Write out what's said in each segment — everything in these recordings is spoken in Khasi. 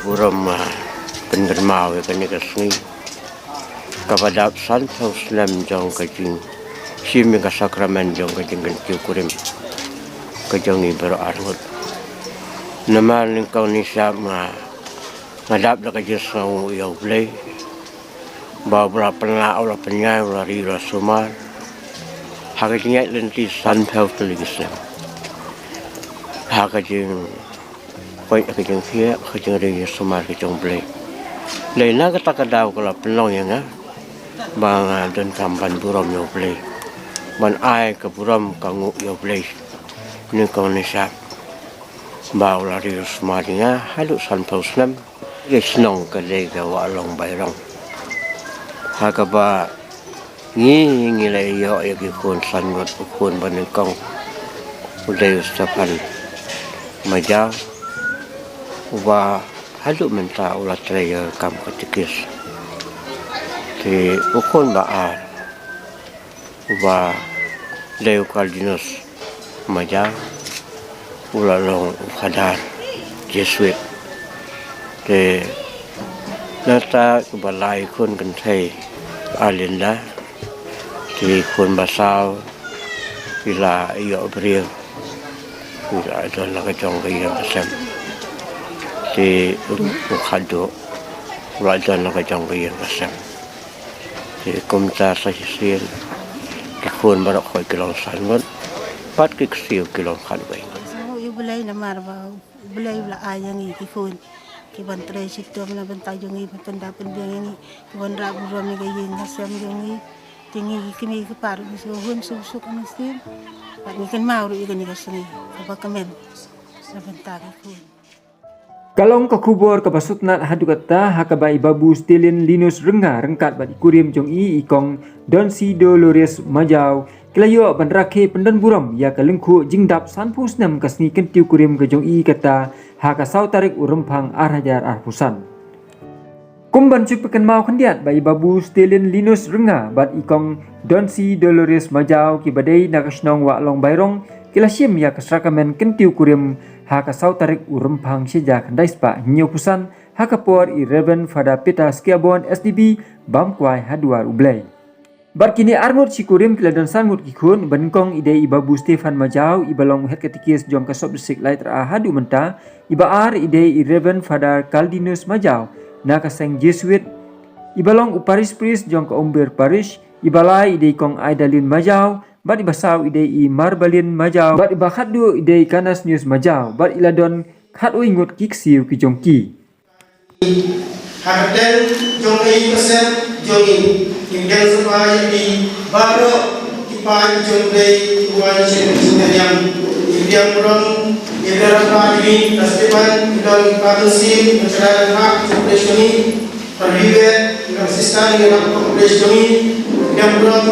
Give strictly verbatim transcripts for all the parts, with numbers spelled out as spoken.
Burom, ah, pynkynmaw ïa kane ka sngi kaba dap sanphew snem jong ka jingshim ïa ka sakramen jong ka jingkyntiew kurim ka jong ngi baroh arngut. Namar nyngkong nyngkong nga dap da ka jingsngew ïa U Blei ba u la pynlah, u la pynïaid, u la ri, u la sumar ha ka jingïaid lynti sanphew tylli ki snem ha ka jing Poi ka jingphiah, ka jingri sumar ka jong U Blei. Lei na kata ka daw ka la pynlong ïa nga ba nga donkam ban burom ïa U Blei, ban ai ka burom ka nguh ïa U Blei. Nyngkong nyngkong ba u la ri sumar ïa nga haduh sanphew snem. Ka shnong ka dei ka Wahlong Bairong, ha kaba ngi, ngi la ïoh ïa ki khun san ngut. U khun ba nyngkong u dei u Stephan Majaw, uba haduh mynta u la trei ïa ka kam katikis. Te u khun ba ar, uba dei u Cardinus Majaw, u la long u Phadar Jesuit. Te nangta kiba lai khun kynthei, Alinda, te khun ba saw ki la ïoh briew, ki la don la ka jong ka ïing ka sem. Te u, u khadduh u la don la ka jong ka ïing ka sem. Te kumta sa shisien ki khun baroh khoit ki long san ngut, bad ki ksiew ki long khatwei ngut. Sa u ïa U Blei namar ba U Blei u la ai ïa ngi ki khun ki ban trei shitom na bynta jong ngi, ban pyndap pynbiang ïa ngi, ki ban rah burom ïa ka ïing ka sem jong ngi. Te ngi ki kmie ki kpa ruh ngi sngewhun suk suk mynsiem. Bad ngi kynmaw ruh ïa kane ka sngi kaba kmen na bynta ki khun. Ka long ka khubor kaba sngewtynnat haduh katta, ha kaba i Babu Stalin Linus Rynga ryngkat bad i kurim jong i, i Kong Donsi Dolores Majaw, ki la ïoh ban rakhe pyndon burom ïa ka lyngkhuh jingdap sanphew snem ka sngi kyntiew kurim ka jong i kata, ha ka saw tarik u Rymphang ar hajar arphew san. Kum ban shu pynkynmaw khyndiat ba i Babu Stalin Linus Rynga bad i Kong Donsi Dolores Majaw kiba dei na ka shnong Wahlong Bairong, ki la shim ïa ka sakramen kyntiew kurim ha ka saw tarik u Rymphang shi hajar khyndai spah hynñiewphew san, ha ka por i Reverend Father Peter Skiabon S D B bam kwai ha duwar U Blei. Bad kine arngut shi kurim ki la don san ngut ki khun, ba nyngkong i dei i Babu Stephan Majaw, iba long u head katikis jong ka Sub District Laittyra haduh mynta, iba ar i dei i Reverend Father Caldinus Majaw, na ka seng Jesuit, iba long u parish priest jong ka Umbir Parish, iba lai i dei Kong Aidalin Majaw, bad iba saw i dei i Marbalin Majaw, bad iba khatduh i dei Canasnius Majaw, bad i la don khatwei ngut ki ksiew ki jong ki. Ha ka kyrteng jong ka ïing ka sem jong ngi, ngi pdiang sngewbha ïa phi baroh ki paid ki jong U Blei kiba wan sha ka jingïaid lynti. Ngi pdiang burom ïa ki rangbah jong ngi, ka Stephan, ki don ki pa mynsiem, ki don ki rangbah jong U Blei jong ngi, ka Ribe, ki don sister, ki rangbah jong U Blei jong ngi. Ngi pdiang burom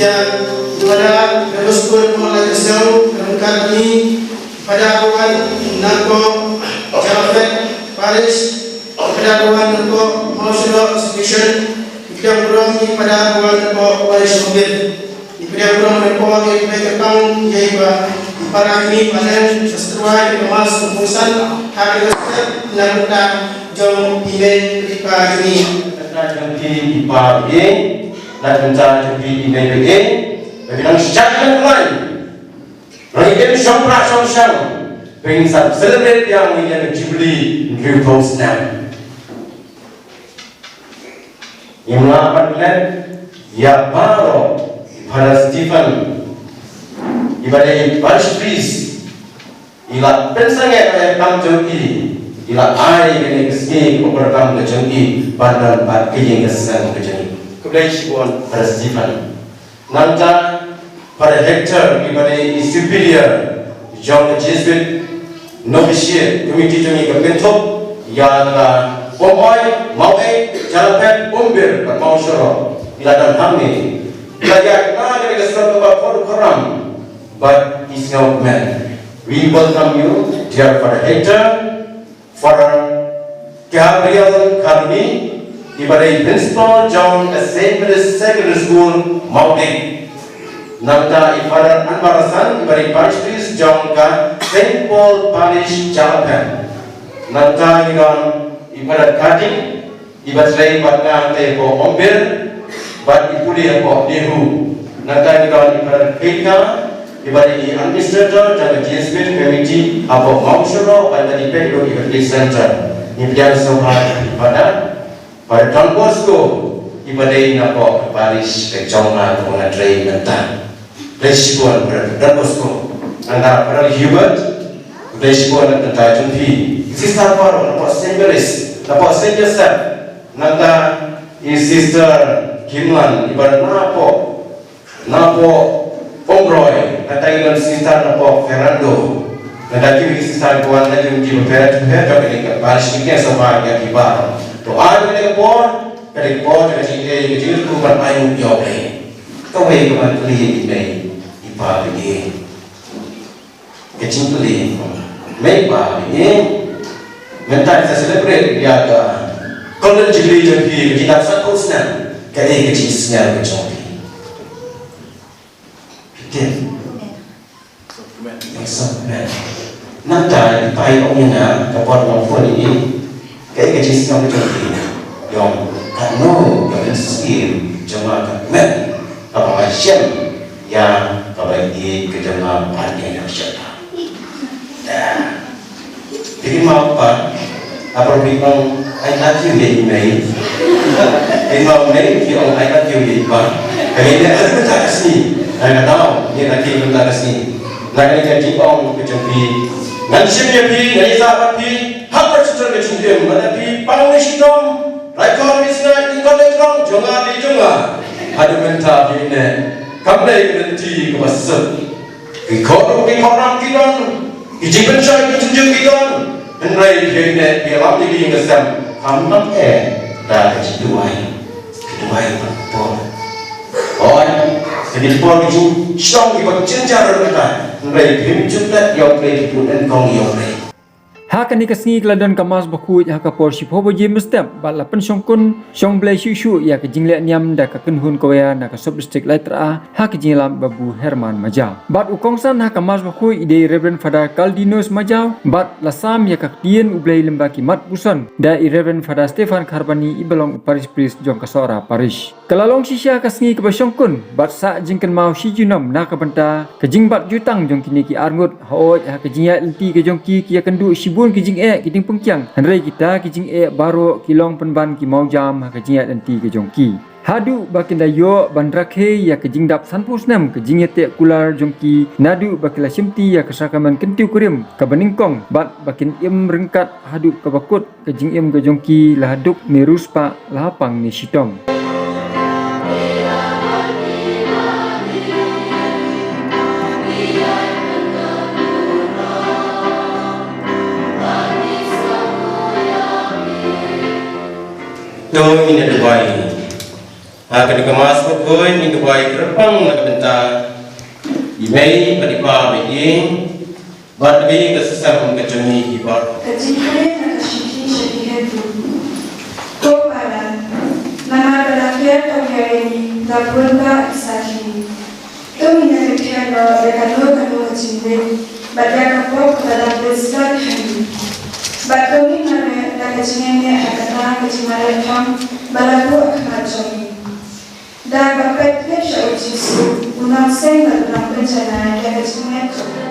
ïa ki Father, ki don skul, ki don lai ka seng, ryngkat ngi, Father ba wan na ka Jalapet Parish, Father ba wan na ka Mawshynrut Station, ngi pdiang burom ïa Father ba wan na ka Parish Hombit. Ngi pdiang burom na ka, ngi pdiang burom ïa i para kmie, para neng, sa sdang ïa ka Mass Kumsan ha ka step na ka bynta jong i mei i pa jong ngi. Na ka bynta jong i pa jong ngi, na ka bynta jong i mei i pa jong ngi, ba phi nang shah nang lai. Ngi im shong pra shong shang, phin sa celebrate ïa ngi ïa ka Jubilee hynriewphew snem. Ngim lah ban klet ïa baroh, Father Stephan, iba dei Parish Priest, i la pynsangeh ïa ka kam jong i, i la ai kane ka sngi ka por ka kam ka jong i ban don bad ka ïing ka sem ka jong i. Khublei shibun Father Stephan. Nangta Father Hector, iba dei i Superior jong ka Jesuit Novitiate Committee jong ngi, ka pynthut ïa ka Umoi, Mawei, Jalapet, Umbir bad Mawshynrut. I la don hangne, i la ïaid na ka surok kaba khuid khuram bad i sngewkmen. We welcome you, dear Father Hector. Father Gabriel Kharuni, iba dei Principal jong ka Saint Mary's Secondary School, Mawdieng. Nangta i Father Anwar Hassan, iba dei Parish Priest jong ka Saint Paul Parish, Jalapet. Nangta ngi don I Brother Kadi, i ba trei bad nga te hapoh Ombir, bad i pule hapoh NEHU. Nangta ngi don i Brother Keita, i ba dei i administrator jong ka Jane Smith Committee hapoh Mawshynrut, bad i ba dei peit ruh ïa ka Relief Center. Ngi pdiang sngewbha ïa phi Father, Father Don Bosco, i ba dei napoh ka parish ka jong nga kaba nga trei mynta. Khublei shibun Brother Don Bosco. Nangta Brother Hubert, khublei shibun na ka bynta jong phi. Sister Paro napoh Saint Mary's, napoh Saint Joseph. Nangta i Sister Kimlan, i ba napoh, napoh Umroi. Nangta i Sister napoh Fernando. Nangta ki Sister ki wan na ki ki ba pera tu pera ka ni ka parish ni ka sapa ka ki ba. To ai ni ka por, ka ni ka por ka ni ka jingkyrkhu ban ai u ïoh. Kawei ka ban kylli ïa i mei i pa ba ïing. Ka jingkylli, mei pa ba ïing. Mynta ka celebrate ïa ka Golden Jubilee jong phi, ka jingdap sanphew snem. Kaei ka jingsngew ka jong phi? Phi tip? Ïa sngewkmen. Nangta i pa i ong ïa nga, ka por nga phone ïa i. Kaei ka jingsngew ka jong phi? I ong, katno ka mynsiem jong nga ka kmen kaba nga shem ïa kaba ïeit ka jong nga ban ïeng ïa ka shet. Phi kynmaw pa, ha por phi ong I love you ïa i mei. Phi kynmaw mei, phi ong I love you ïa i pa. Ka ngi leh ha kata ka sngi. Ha ka daw ngi leh ha kata ka sngi. Na kane ka jingong ka jong phi, ngan shim ïa phi, ngan ïasaid bad phi ha ka shitom ka jingim, lada phi pang ne shitom, Raikor, Misngat, Ingkol, Lajrong, jong nga dei jong nga. Haduh mynta phi ne, kam dei ka lynti kaba suk. Ki khor, ki khorram ki don, ki jingpynshoi ki jingjia ki don. Hynrei phi ne, phi lam ïa ki ïing ka sem, kham tam eh da ka jingduwai. Ki duwai ban por. Oi, ka jingpor ki jingshitom ki ba jynjar ruh mynta. Hynrei phim jyndat ïa U Blei, ki pun nyngkong ïa U Blei. Ha kane ka sngi ka la don ka Mass bakhuid ha ka por shiphew baje mynstep bad la pynshongkun shong Blei shuh shuh ïa ka jingleh niam da ka kynhun choir na ka Sub District Laittyra ha ka jingïalam Babu Herman Majaw. Bad u kongsan ha ka Mass bakhuid i dei Reverend Father Caldinus Majaw bad la sam ïa ka ktien U Blei lyngba ki mat buson da i Reverend Father Stephan Kharbani i ba long u Parish Priest jong ka Sohra Parish. Ka la long shisha ka sngi kaba shongkun bad sah jingkynmaw shi junom na ka bynta ka jingbat jutang jong kine ki arngut, hooid ha ka jingïaid lynti ka jong ki ki ïakynduh shibun ki jingeh ki ding pynkiang, hynrei kita ki jingeh baroh ki long pynban ki mawjam ha ka jingïaid lynti ka jong ki. Haduh ba kin da ïoh ban rakhe ïa ka jingdap sanphew snem ka jingïateh kular jong ki, naduh ba ki la shimti ïa ka sakramen kyntiew kurim kaba nyngkong bad ba kin im ryngkat haduh kaba kut ka jingim ka jong ki, la haduh ne riewspah, la hapang ne shitom. To ngin ïa duwai. Ha kane ka Mass bakhuid ngin duwai kyrpang na ka bynta i mei bad i pa ba ïing bad ka ïing ka sem ka jong ngi baroh. Ka jingkren na ka shithi sha ki Hebru. Ko Paran, namar ba la kher ka ïa ngi da bun ba ki sakhi. To ngin ïa kynthei noh ïa kano kano ka jingleh bad ïa ka pop kaba dang bit stad ha ngi. Bad to ngin mareh da ka jingngeit ha kata ka jingmareh thong ba la buh ha khmat jong ngi. Da kaba peit sha u Jisu, u nongseng bad u nongpynjanai ïa ka jingngeit jong ngi.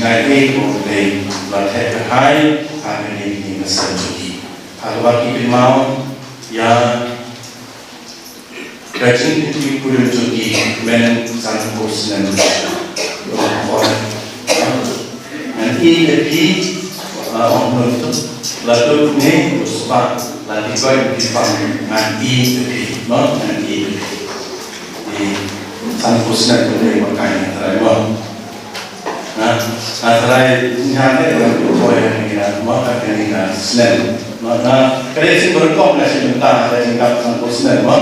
Ai ei ko dei la theh ka hai ha kane ka jingïaseng jong ki. Ha kaba ki kynmaw ïa ka jingkyntu kurim jong ki mynhynnin sanphew snem. Ngan ïeit ïa phi, ah, ong Blei, la duk ne u spah la dei bai u dei pang, ngan ïeit ïa phi, no, ngan ïeit ïa phi. Te sanphew snem ka dei ba kai na Trai, no. Na, na Trai, ngan ne ba u poi ha kane ka, ma, ha kane ka snem. Ma, na, ka dei sien ba rukom na sien bynta, ka dei sien ka sanphew snem, ma.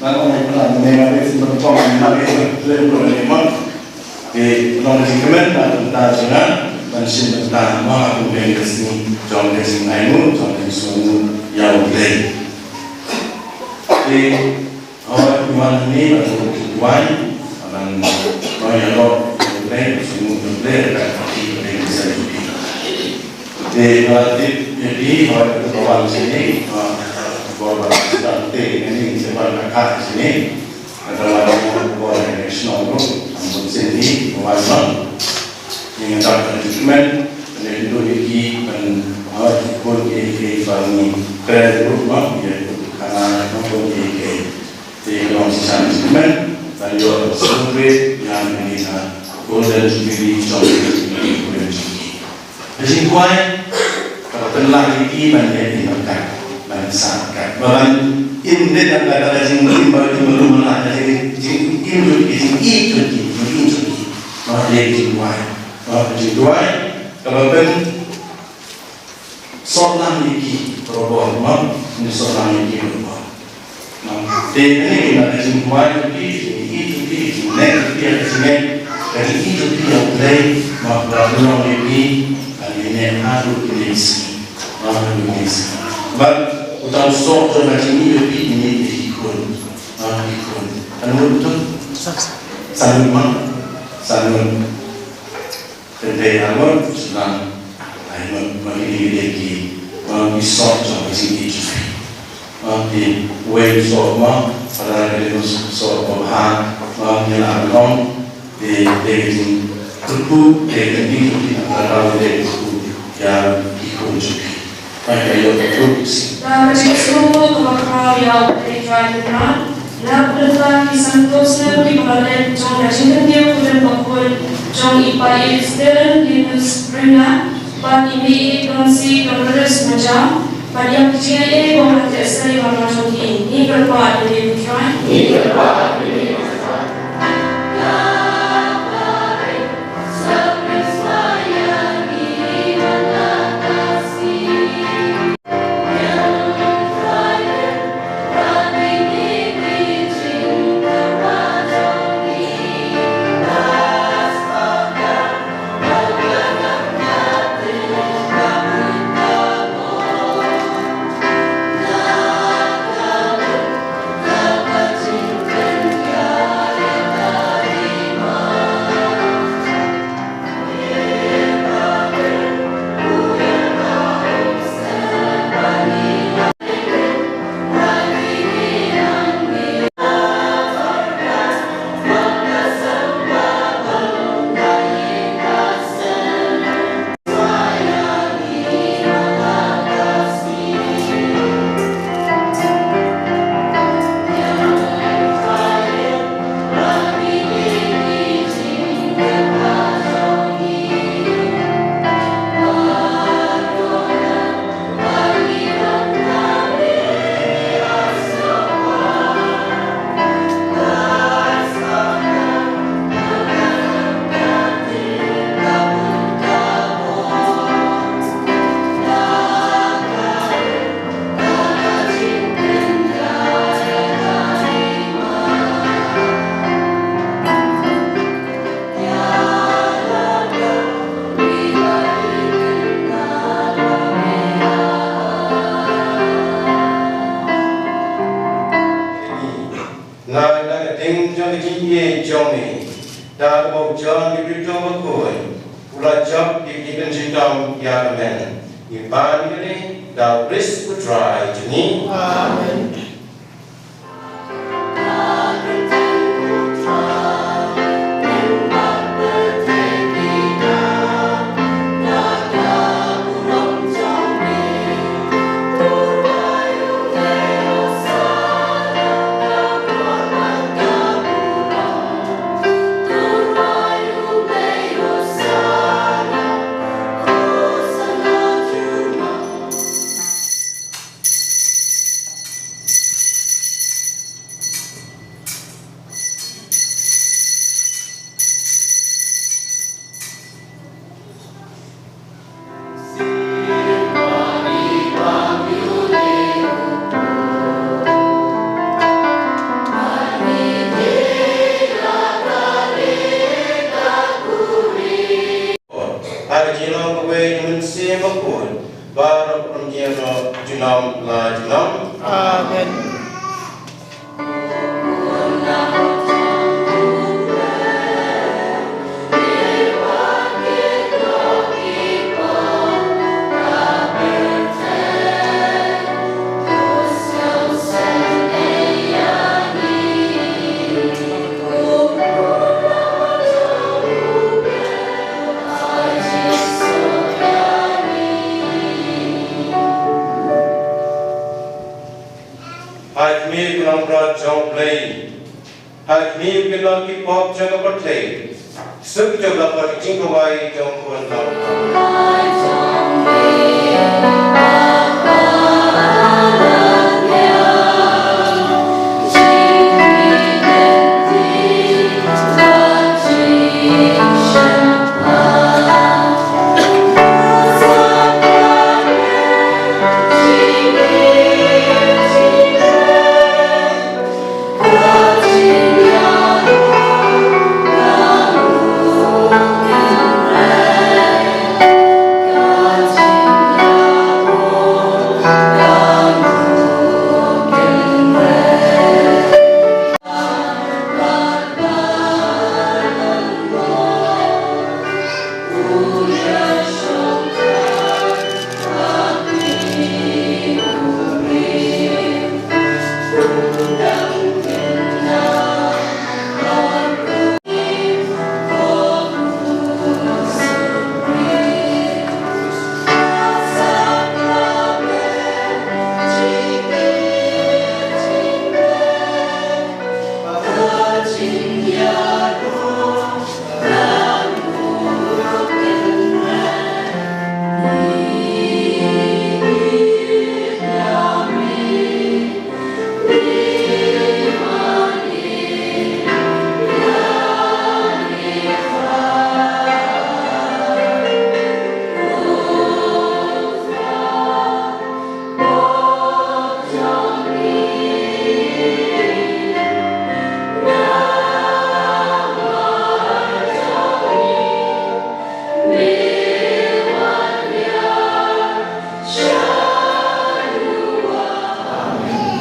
Na, ong ne pynah, ne ka dei sien ba rukom, ne na dei sien ba rukom, ne, ma. Te long ka jingkmen na ka bynta jong nga ban shim bynta, ma, ha kum ka sngi jong ka jingainguh, jong ka jingsngewnguh ïa U Blei. Te hooid, ngi wan hangne ban sngewthuh duwai, ban ïaroh ïa U Blei, sngewthuh ïa U Blei ka kti ka dei ka sngewthuh. Te nga la tip ïa phi, hooid, ka wan shane, ah, bor ba ka sdang te, nga ning sdang ka kha shane. Ka la wan bor ïa ka shnong ruh, am bun sien hi, ka wan ma. Ngi ngam da ka jingkmen, kane ka dei ki ban, ah, bun kiei kiei ba ngi kren ruh ma, ïa ka khana ma bun kiei kiei. Te ka long shisha ka jingkmen, ban ïoh celebrate ïa kane ka Golden Jubilee jong ki. Ka jingduwai kaba pynlah ïa ki ban leh ïa ki bad kat, ban sah kat. Ba ban im dei ban kat, ka jingim ba im ba lum ban lah, ka jing, jingim jong ki, jingim jong ki, jingim jong ki. Ba leh jingduwai, ba jingduwai kaba pyn sot lang ïa ki barabor, ma, pyn sot lang ïa ki barabor. Te kane ka dei ka jingduwai jong phi, jingïeit jong phi, jingngeit jong phi, ka jingngeit, ka jingïeit jong phi ïa U Blei, ma, ba pynlong ïa phi ban ïaineh haduh kine ki sngi, ma, haduh kine ki sngi. Bad uta u soh jong ka jingïeit jong phi, jingïeit ïa ki khun, ma, ki khun. Ka ngut tu? San ngut, ma, san ngut. Kynthei ar ngut, shynrang lai ngut, ma kine ki dei ki, ma ki soh jong ka jingïeit jong phi. Ma ki wei u soh ma, para ka dei u soh ba bha, ma ngi la ong, te dei ka jingkyrkhu, dei ka jingkyrkhu, dei ka jingkyrkhu ïa ki khun jong phi. Ka ka ïoh ka kut. Ka ka jingsngewnguh kaba khraw ïa U Blei Trai Kynrad. Na ka bynta ki sanphew snem kiba la leit jong ka jingkyntiew khublei bakhuid jong i Pa Esther Linus Rynga bad i Mei Donsi Dolores Majau bad ïa ki jingaiei ba la theh sei ba la jong ki. Ngi kyrpad ïa U Blei Trai. Ngi kyrpad ïa U Blei Trai. Nga, na ka ding jong ka jingïeit jong me, da kaba u John ki briew bakhuid u la jop ïa ki kynshitom ïa ka men, ngi pan ïa kane da U Khrist U Trai jong ngi. Amen. Ka jinglong kawei na u Mynsiem Bakhuid, baroh ruh ngin ïa ïoh junom la junom. Amen. Ha khmih, ki nongmrad jong U Blei. Ha khmih, ki long ki pop jong ka pyrthei. Suk jong ka pyrthei, jingkawei jong u nongmrad.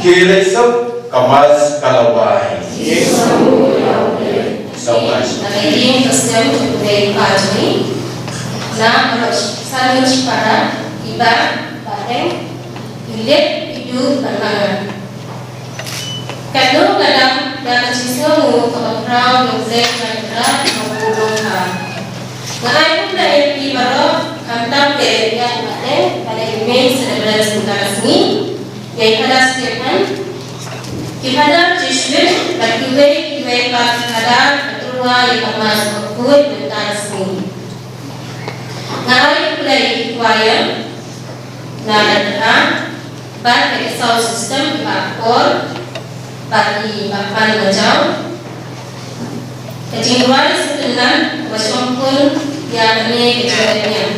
Ki leit suk, ka Mass ka la wai. Sa wai. Na ka ïing ka sem jong U Blei Kpa jong ngi. Na ka san ngut shipara, iba, ba teng, i lip, i duh, ba nga. Katno ka dang da ka jingsngewnguh kaba khraw ïa U Blei Trai Kynrad ba u long ha. Nga ai khublei ïa phi baroh, khamtam ïa i Bah Teng bad ïa i Main Celebrant mynta ka sngi, ïa i Father Stephen, ki Father Jesuit bad kiwei kiwei pat ki Father ba tyrwa ïa ka Mass bakhuid mynta ka sngi. Nga ai khublei ïa i choir, na ka tyrha, bad ka sound system, i Bah Kor, bad i Bah Pan Bajau. Ka jingrwai sngewtynnat kaba shongkun ïa kane ka jingïaid niam.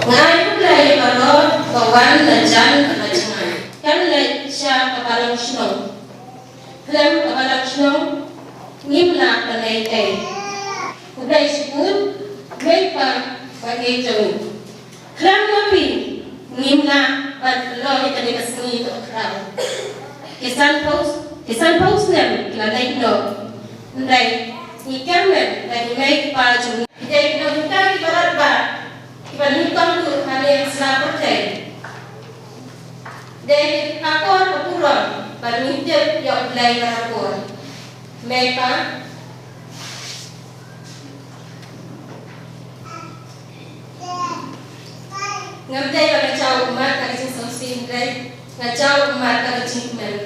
Nga ai khublei ïa baroh ba wan la jan bad la jngai. Kan leit sha ka balang shnong. Khlem ka balang shnong ngim lah ban leit ei. Khublei shibun, mei pa bad ïeit jong ngi. Khlem ma phi ngim lah ban pynlong ïa kane ka sngi kaba khraw. Ki sanphew, ki sanphew snem ki la leit noh. Hynrei ngi kyrmen ba ki mei ki pa jong ngi ki dei ki nonghikai kiba radbah, kiba nyngkong ruh ha kane ka sla pyrthei. Dei ka akor ka burom ba ngi tip ïa U Blei barabor. Mei pa. Ngam dei ba nga jaw ummat na ka jingsngewsih, hynrei nga jaw ummat na ka jingkmen.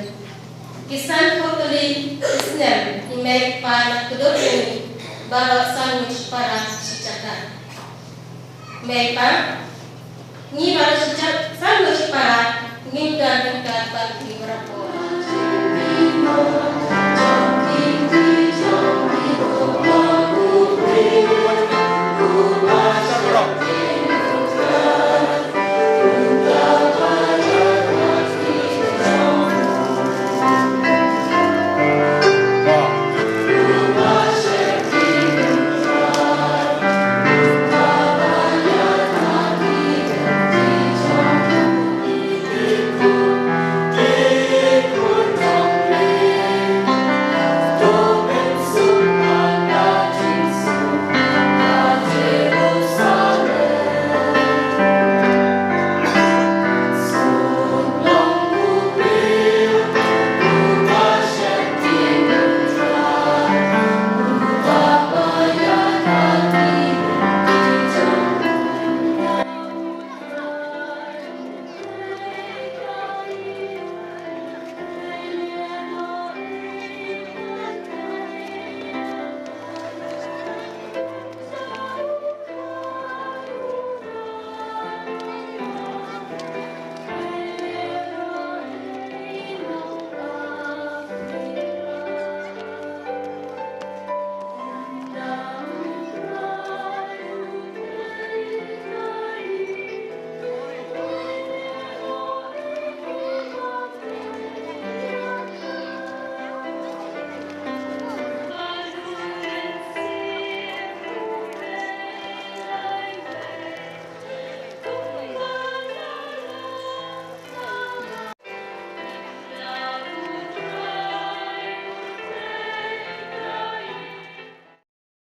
Ki sanphew tylli ki snem i mei i pa la kdup ïa ngi baroh san ngut shipara shi jaka. Mei pa, ngi baroh shi jaka san ngut shipara ngim don ryngkat bad phi barabor.